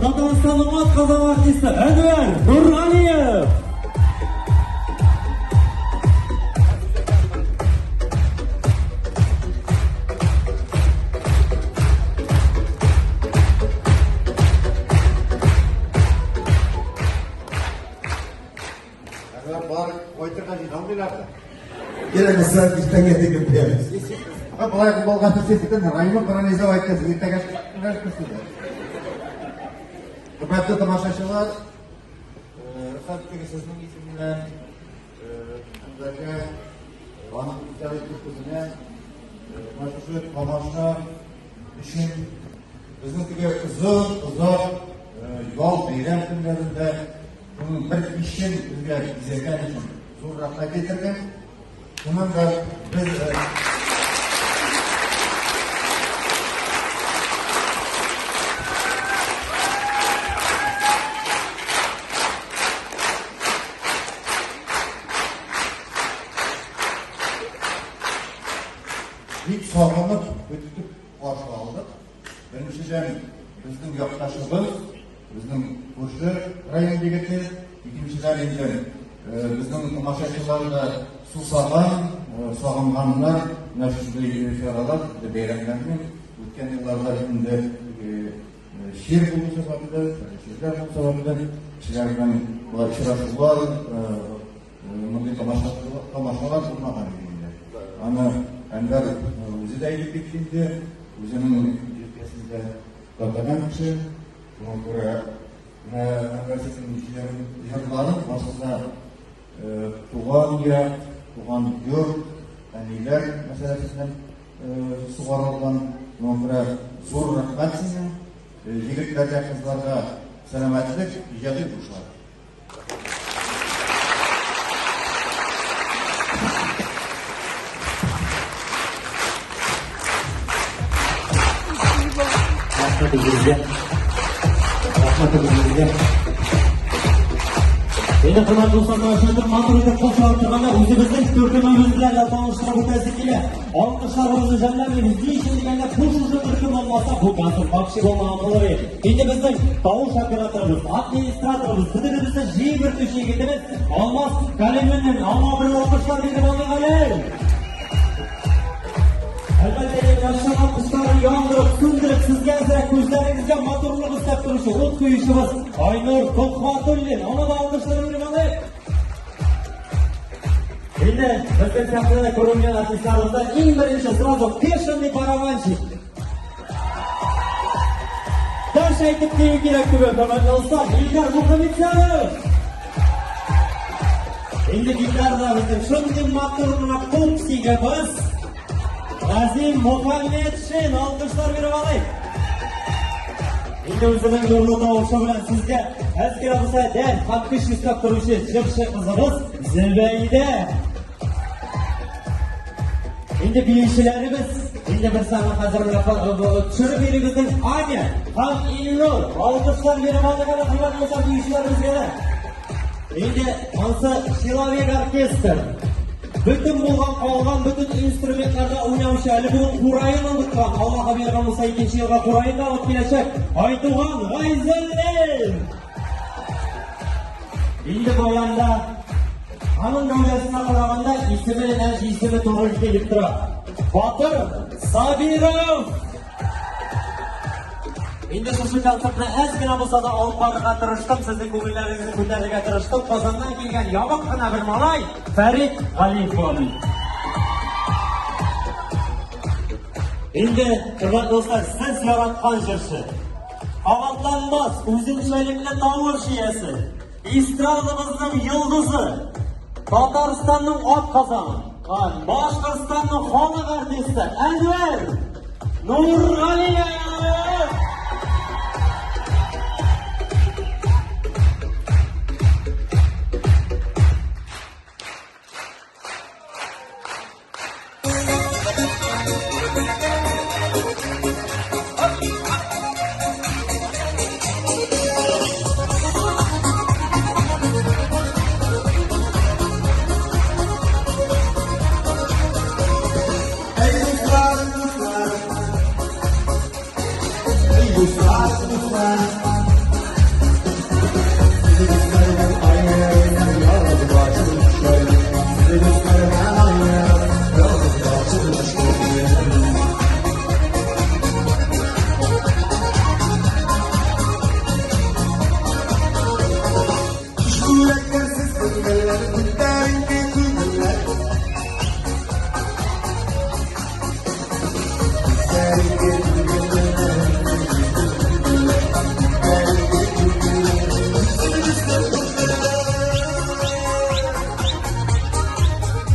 Татарстанның атказанган артисты Әнвәр Нургалиев. Әгәр бар кайтырга җыйда алмыйлар да. Кирәк булса, иртәгә дип бирәбез. Болай булган сез районны парализовать итәсез, иртәгә нәрсә. Хөрмәтле тамашачылар, рөхсәт итегез сезнең исемнән Әнвәргә, аның иҗади төркеменә менә шушы тамаша өчен безнең теге озын озак ял бәйрәм көннәрендә шуның бер кичен безгә бизәгән өчен зур рәхмәт әйтергә. Шуннан да без бик сагынып көтеп каршы алдык. Беренчедән, безнең якташыбыз, безнең күрше район егете, икенчедән инде безнең тамашачылар да сусаган, сагынганнар менә шундый чаралар, бәйрәмнәрне үткән елларда инде чир булу сәбәпле, чирләр булу сәбәпле, кешеләр белән болай очрашулар, мондый тамашалар булмаган иде инде. Аны Әнвәр үзе дә әйтеп китте инде, үзенең җилкәсендә татыган кеше. Шуңа күрә менә Әнвәр синең җырларың барысы да туган як, туган йорт, әниләр мәсьәләсеннән сугарылган. Шуңа күрә зур рәхмәт сиңа. Егетләргә, кызларга сәламәтлек, иҗади уңышлар. Рәхмәт үзегезгә. Рәхмәт үзегезгә. Инде хөрмәтле дуслар, тамашачылар, матур итеп кул чабып торганда үзебезнең төркемебез белән дә таныштырып үтәсе килә. Алкышларыбызны жәлләмибез. Ни өчен дигәндә, бу шушы төркем булмаса, бу концерт вообще булмаган булыр иде. Инде безнең тавыш операторыбыз, администраторыбыз, бөтенебезне җыеп йөртүче егетебез Алмаз Калимуллин. Аңа бер алкышлар биреп алыйк әле. Әлбәттә, яшьләр алкышларын яндырып, сүндереп, сезгә әзрәк күзләрегезгә матурлык өстәп торучы ут куючыбыз Айнур Төхвәтуллин. Аңа да алкышлар биреп алыйк. Инде безнең сәхнәдә күренгән артистларыбыздан иң беренче сразу бешеный барабанщик. Таш әйтеп дию кирәк түгел, хөрмәтле дуслар, Илдар Мухаметзянов. Инде гитарада безнең шундый матур гына пупсигыбыз Газим Мухаметшин, алкышлар биреп алыйк. Инде үзенең нурлы тавышы белән сезгә әз генә булса дәрт һәм көч өстәп торучы җырчы кызыбыз Зөбәйдә. Инде биючеләребез, инде бер саны хәзер менә төшереп йөрибезнең Аня һәм Илнур. Алкышлар биреп алыйк әле хөрмәтле дуслар биючеләребезгә дә. Инде ансы человек оркестр. Бөтен булган калган бөтен инструментларда уйнаучы әле бүген кураен оныткан. Аллаһы биргән булса икенче елга кураен да алып киләчәк. Айтуган Гайзуллин. Инде баянда аның гәүдәсенә караганда исеме белән җисеме туры килеп тора. Батыр Сабиров! Инде шушы концертны әз генә булса да алып барырга тырыштым, сезнең күңелләрегезне күтәрергә тырыштым. Казаннан килгән ябык кына бер малай Фәрит Галиев булам. Инде, хөрмәтле дуслар, сез яраткан җырчы. Кабатланмас, үзенчәлекле тавыш иясе, эстрадабызның йолдызы, Татарстанның атказанган, Башкортстанның халык артисты Әнвәр Нургалиев! Эй, дуслар, дуслар! Эй, Күзләреңне.